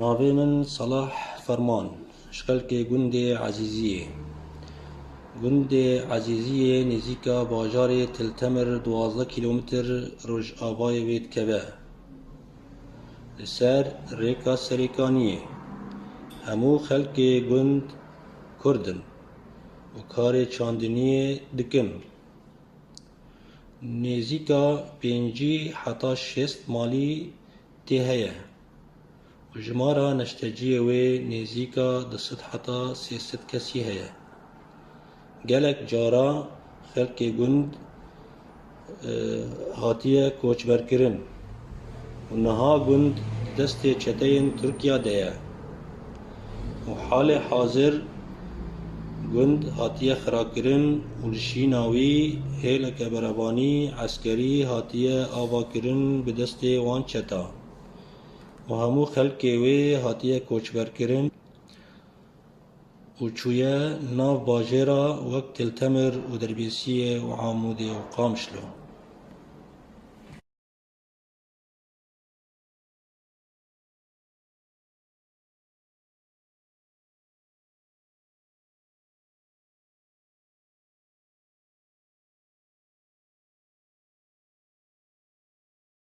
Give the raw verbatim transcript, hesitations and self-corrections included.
Navê min Salah Ferman, ji xelkê gundê Ezîziyê. Gundê Ezîziyê nêzîka bajarê Til Temir duwazdeh kîlometr rojavayê wê dikeve. Li ser rêka Serêkaniyê. Hemû xelkê gund Kurd in û karê çandiniyê dikin. Nêzîka pêncî heta şêst malî tê heye û jimara neşteciyê wê nêzîka du sed heta sê sed kesî heye. Gelek cara xelkê gund, e, hatiye koçberkirin û niha gund destê çeteyên Tirkiya de ye û halê hazir gund hatiye xirakirin û li şîna wî hêleke berevanî eskerî hatiye avakirin bi destê wan çeta û hemû xelkê wê hatiye koçberkirin û çûye nav bajêra wek Til Temir û Derbêsiyê û Amûdê û Qamişlo.